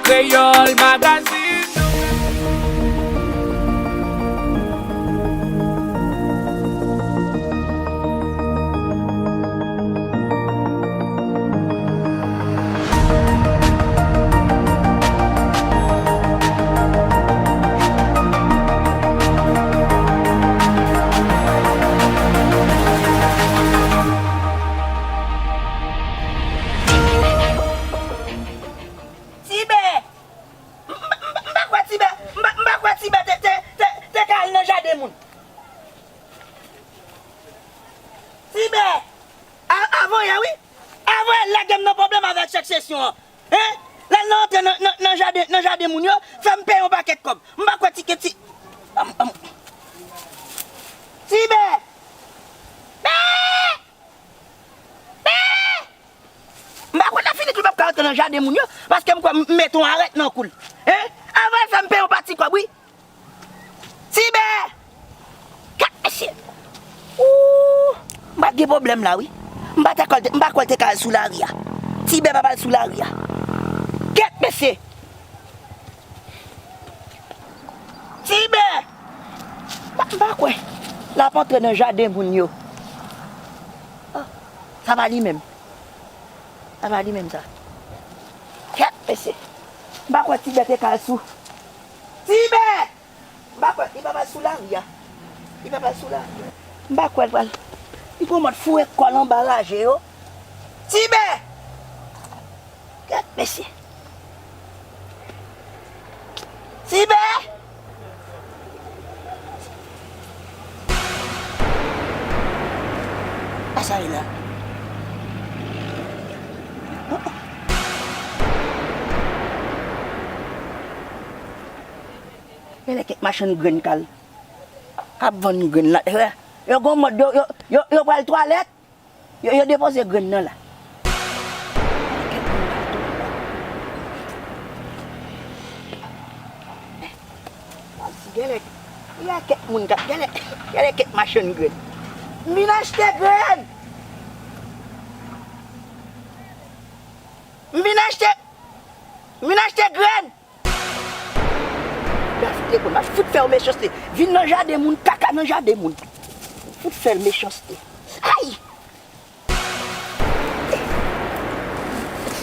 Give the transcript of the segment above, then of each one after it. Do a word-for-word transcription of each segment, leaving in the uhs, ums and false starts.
Kreyòl Magazine. Tibè! M, m, m, m pa kwè Tibè, m pa, m pa kwè Tibè te, te, te, te ka al nan jaden moun. Tibè! A, avan yè, wi. Avan yè, l lage m nan pwoblèm avèk chèk sesyon an. Hein? Lè l nan antre nan, nan, nan jaden, nan jaden moun yo, fè m peye yon pakèt kòb. M pa kwè ti, ti, anm, anm. Tibè! Bè! Bè! M pa kwè lè fini tou l p ap ka antre nan jaden moun yo, paske m kwè m mete yon arèt nan kou l. Hein? Avan l fè m peye yon pati kòb, wi. Tibè! Kèt mesye! Ooh! M pa t gen pwoblèm la, wi. M pa t kwè l te, m pa kwè l te ka al sou lari a. Tibè p ap al sou lari a. Kèt mesye! Tibè! M pa, m pa kwè l ap antre nan jaden moun yo. Ah, sa pa li menm. Sa pa li menm sa. Kèt, mesye. M pa kwè Tibè te ka al sou. Tibè! M pa kwè, li p ap al sou lari a. Li p ap al sou lari a. M pa kwè l pral. Li gon mòd foure kò l anba raje yo. Tibè! Kèt, mesye. Tibè! Sa sa ye la? Genlè kèk machann grenn k al, k ap vann grenn la. Yo gon mòd yo, yo, yo, yo pral twalèt. Yo, yo depoze grenn nan la. Kèk moun k ap tou la. Kòmsi genlè, genlè kèk moun k ap, genlè, genlè kèk machann grenn. M vin achte grenn! M vin achte, m vin achte grenn! Gad fout lekòl, m ap fout fè w mechanste. Vin nan jaden moun, kaka nan jaden moun. Fout fè l mechanste. Ay!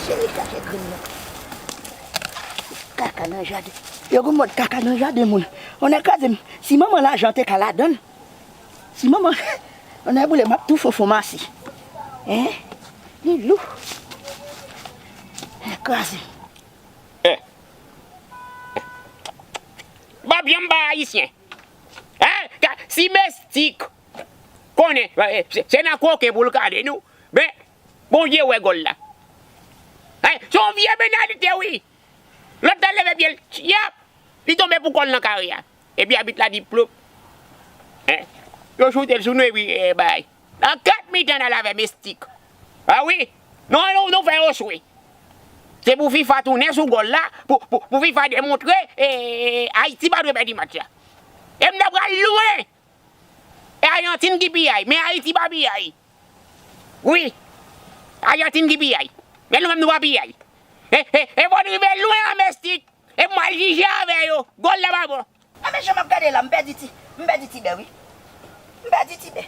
Cheri chache grenn nan. Kaka nan jaden. Yo gon mòd kaka nan jaden moun. Onè kraze m. Si manman lajan te ka ladan l. Si manman, onè boule, m ap tou fon fon masi. Hein? Li lou. Onè kraze m. Eh. M p ap janm bay Ayisyen. Eh, ka, si Mestik konnen, eh, se, se nan koken pou l kale nou. Men, Bondye wè gòl la. Eh, se yon vye penalite, wi. Lòt la leve pye l, yap, li tonbe pou kò l nan kare a. Epi abit la di plop. Eh, yo choute l sou nou epi, eh, bay. Nan kat mitan n al avè Mestik. A wi. Non, nou, nou fè yo swe. Se pou fifa tounen sou gòl la, pou, pou, pou fifa demontre, e, e, Ayiti pa dwe pèdi match la. E m ta pral lwen. E Ajantin ki piyay, men Ayiti pa piyay. Wi. Ajantin ki piyay. Men nou menm nou pa piyay. E, e, e fò n rive lwen an Mestik. E m al jije avè yo. Gòl la pa bon. A men jan m ap gade la, m pèdi ti, m pèdi Tibè wi. M pèdi Tibè.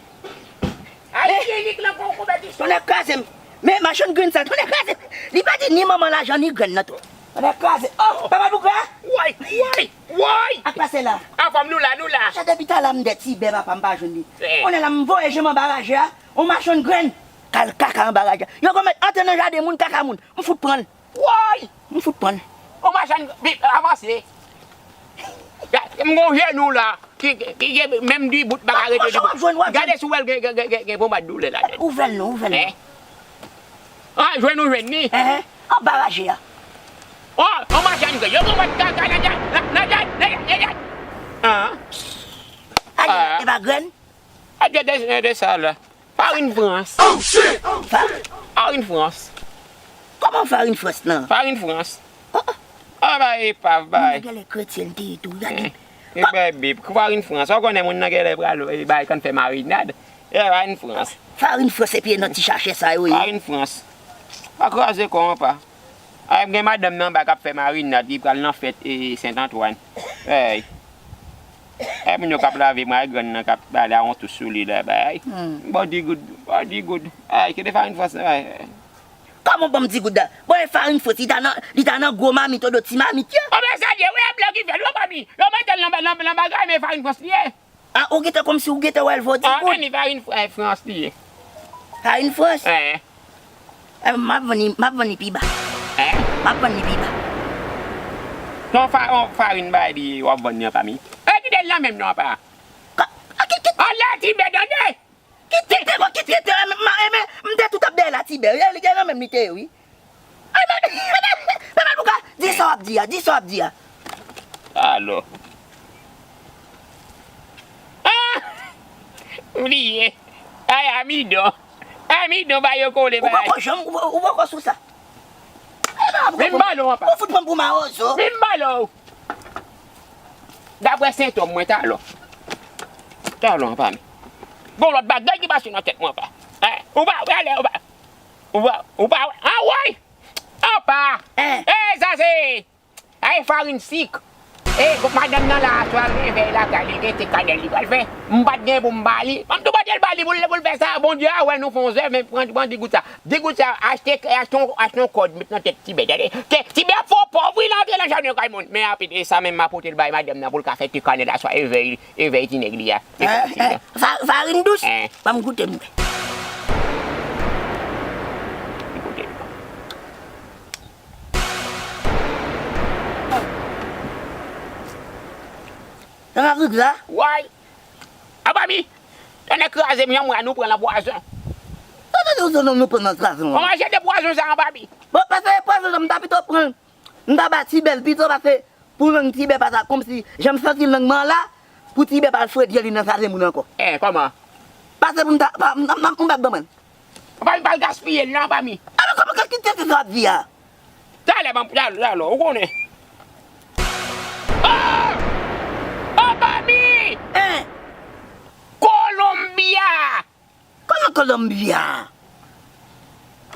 Ayiti lik lan gon konpetisyon. Tonnè kraze m. Men machann grenn sa, tonnè kraze m. Li pèdi ni manman lajan ni grenn nan tou. Tonnè kraze. Oh, papa Douglas. Woy, woy, woy. Ak pase la. A fanm nou la, nou la. Chak depi talè m dèyè Tibè papa m pa jwenn li. Konnen la m voye je m anba raje a. On machann grenn. Kal kaka anba raje a. Yo gon mèt antre nan jaden moun kaka moun. M fout pran l. Woy! M fout pran. On machann, vit, avanse. Gad, m gon jenou la, ki, ki, ki gen menm dibout pa ka rete dibout. W ap jwenn, w ap jwenn. Gade si w wè l gen, gen, gen, gen, gen ponmad doulè ladan l. Ouvè l non, ouvè l non. Hein? Ah, jwenn ou jwenn ni? Hein? Anba raje a. Oh, on machann grenn. Yo gon mòd kaka nan djad, nan, nan djad, nan djad, nan djad. Ah. Ay, e pa grenn? Adye de, de sa la. Farin Frans. Fa-, Farin Frans. Kòman Farin Frans nan? Farin Frans. Oh, oh. Ah, bay epav, bay. Moun nan genlè kretyen l te ye tou, gade. Eh, e bay bib, Farin Frans. Ou konnen moun nan genlè pral, eh, bay kann fè marinad. E Farin Frans. Farin Frans epi e nan ti sachè sa yo ye. Farin Frans. Pa kraze kò an pa. Ay, m gen madanm nan anba k ap fè marinad, li pral nan fèt e Sent Antwàn. Ay. Ay, moun yo k ap lave mwen, ay, grann nan k ap bale a yon tous sou li la, bay. Hmm. Body good, body good. Ay, kite farin fwans nan, ay. Kòman ban m di goud la? Bon, e farin fwans, li ta nan, li ta nan gwo mamit, odo ti mamit yo. Anben sa l ye, wi, e blan ki fè l, yo pa mi. Yo mete l nan, nan, nan bagay, men farin fwans li ye. Ah, ou gentan kòmsi ou gentan wè l vò di goud. Ah, men li farin fwans li ye. Farin fwans? Eh. Eh, m ap vann li, m ap vann li pi ba. Eh? M ap vann li pi ba. Se yon fa-, yon farin bay li, w ap vann li anpa mi. Eh, kite l nan menm non, anpa. Ka-, a, ki, ki, Anlè ti bèt, tande! Kite, kite, kite, kite, eh, m, m, m te tout ap dèyè la, ti bèt. Li gen nan menm li te ye, wi. Ay, men, men, men, men, men, Bouga, di sa w ap di a, di sa w ap di a. Alò. Ah! M bliye. Ay, amidon. Amidon, ba yo kole, ba. Ou poko janm, ou, ou poko sou sa. Men m bale w anpa. Ou fout pran m pou mawozo. Men m bale w. Daprè sentòm mwen, talò. Talò, anpa mi. Gon lòt bagay ki pase nan tèt mwen, anpa. Eh, ou pa wè, alè, ou pa. Ou pa, ou pa wè. Ah, woy! Anpa! Eh. Eh, sa se, ay, farin sik. Eh, madanm nan la, aswè, al revèy lakay li, gen ti kanèl li pral fè. M pa t gen pou m ba li. Ban m tou pote l ba li pou l, pou l fè sa. Bondye a wè nou fè yon zèv, men pran, pran di goud sa. Di goud sa, achte, achte yon, achte yon kòd, met nan tèt ti bèt, tande. Ti, ti bèt ap fè w pòv, wi, l antre nan jaden kay moun. Men rapid, e sa menm m a pote l bay madanm nan pou l ka fè ti kanèl aswè, evèy, evèy ti nèg li a. Eh, eh, fa-, farin dous? Eh. Ban m goute m wè. Li goute l. Sa ka goute la? Way! Anpa mi! Tonnè kraze m, jan mwen nou pran nan pwazon. Sa vle di nou pran nan pwazon an? Kòman jan de pwazon sa anpa mi? Bon, paske pwazon sa m ta pito pran l. M ta ba Tibè l pito paske pou lang Tibè pa ta kòmsi jan m santi lang mwen an la, pou Tibè pa al fredi li nan sa se moun ankò. Eh, kòman? Paske pou m ta, pa, m, m, m, m pa t ban mwen. Anpa mi, pa al gaspiye l non, anpa mi. A, men kòman, ki tèt sa w ap di a? Talè, ban m, talè, talè, ou konnen. Ah! Anpa mi! Hein? Colombia! Kòman Colombia?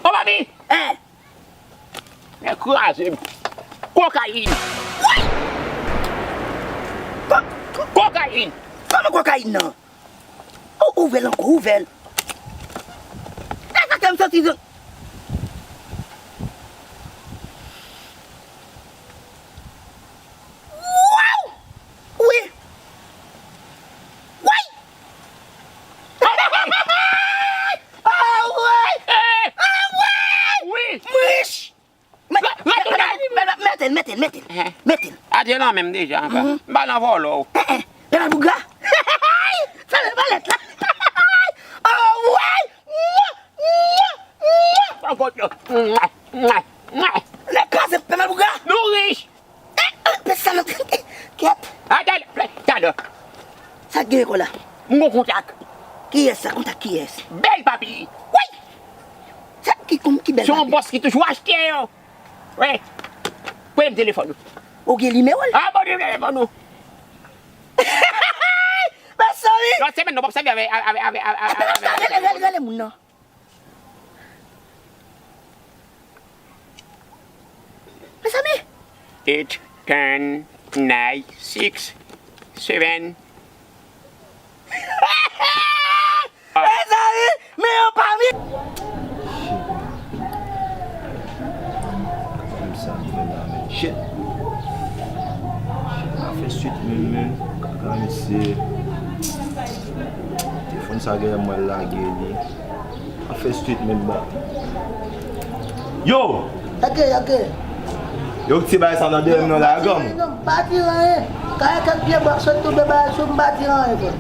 Anpa mi! Hein? Men kraze m. Kokayin. Woy! Ko-, ko-, kokayin. Kòman kokayin nan? Ou, ouvè l ankò, ouvè l. E sa ke m santi zon. Waw! Wi! Wi! Ah, wi! Ah, wi! Wi! M rich! Mete l, mete l, mete l, mete l. Atè nan men m deja anba. M pa nan vòlò w. Pèpè bougra. Fè l balèt la. Anwey. Mwa, mwa, mwa. Lè kraze pèpè bougra. Nou rich. Pèsonn. Kèt. Atè, talè. Sa k gen kò la? M gon kontak. Kiyès sa? Kontak kiyès? Bèl papi. Wi! Sa ki konn ki bèl papi? Se yon bòs ki toujou achte yo. Wi. Premye telefòn ou. Ou gen nimewo l? Ah, bon, gen telefòn ou. Mezanmi! Lòt semèn, nou p ap sèvi avè, avè, avè, avè, avè, avè, avè. Rele, rele, rele moun nan. Mezanmi! Eight, ten, nine, six, seven. Mezanmi, men yo pa mi. Shit, man. Kaka m sa m fè la, men. Shit. Shit, m a fè swit menm, men. Kaka mesye. Telefòn sa genlè mwen lage li. M a fè swit menm, ba. Yo! Ok, ok. Yo, ti bagay sa nan dèyè m nan la, granmoun. Non, pa tire anyen. Kay kèk pye bwa k sot tonbe bay sou m, pa tire anyen, frè.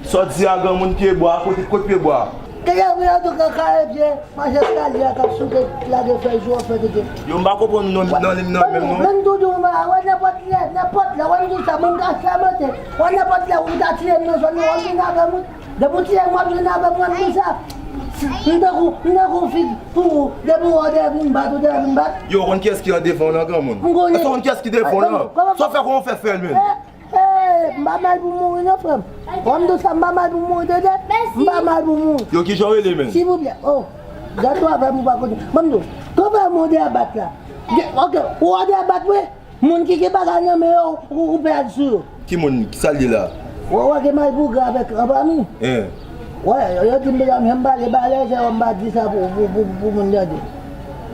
Sòti a granmoun, pyebwa, kote, kot pyebwa? Genyen wi, antouka, kare pye, manje eskalye a k ap souke, lage fèy sou fè tete. Yo, m pa konprann non, non, li m nan menm non. Menm tou di w, wè nenpòt lè, nenpòt lè, wè m di w sa, mwen m ka fè manti. Wè nenpòt lè, ou ta tiye m nan zòn nan, wè m vin avè m, wi. Depi w tiye m, w ap jwenn avè m, wè m di w sa. M tankou, m tankou fig pou ou, depi w wè w dèyè vin bat, ou dèyè vin bat. Yo, ou konn kiyès ki an devan w lan, granmoun? M konnen. Èske w konn kiyès ki devan w lan? Sa w fè, kòman w fè fè l menm? Eh, m pa mal pou mouri non, frè m. Wè m di w sa, m pa mal pou mouri, tande? M pa mal pou mouri. Yo, kijan w rele, menm? Silvouplè, oh. Gad ou avè m ou pa konnen. Ban m di w, konpè m ou dèbat la. Gen- Ok, ou wè dèbat wi? Moun ki gen bagay nan men yo, ou, ou pèdi sou yo. Ki moun? Ki sa l ye la? Wè, wè gen malpougra avèk anpami. Hein. Wè, yo, yo di m bezwen m pale ba lèzè, m pa di sa pou, pou, pou, pou moun tande.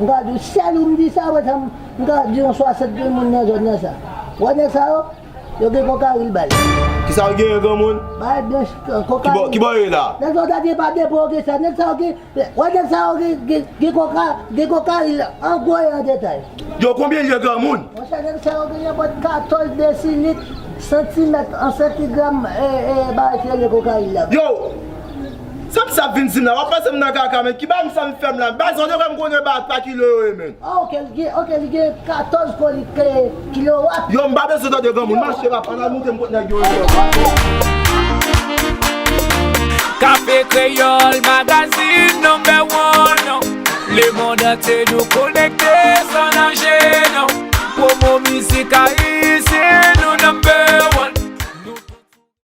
M ka di w, sèl ou m di sa, wè, sa m, m ka di yon swasant mil moun nan zòn nan sa. Wè nèg sa yo, yo gen kokaril bal. Ki sa yo genyen, granmoun? Bay blanch, kokaril. Ki bò, ki bò yo ye la? Nèg sa yo ta di pa depo yo gen sa, nèg sa yo gen Wè nèg sa yo gen, gen, gen koka, gen kokaril an gwo e an detay. Yo, konbyen l ye, granmoun? Monchè, nèg sa yo gen nenpòt katòz desilit, santimèt, an santigram, e, e, bagay ki rele kokaril la. Yo! Sa m sa vin di m la, w ap pase m nan kaka, men ki bagay m sa m fè m la? Bagay sa yo dwe m konnen bagay pa kilo yo ye, men. Ah, ok, li gen, ok, li gen katòz koli-, ke-, kilowat. Yo, m pa bezwen tande granmoun, mache rap, ann al moute m kot nèg yo ye. Kafe Kreyòl, magazine number one. Lemonn antye nou konekte san danje, non. Pwomo mizik Ayiti.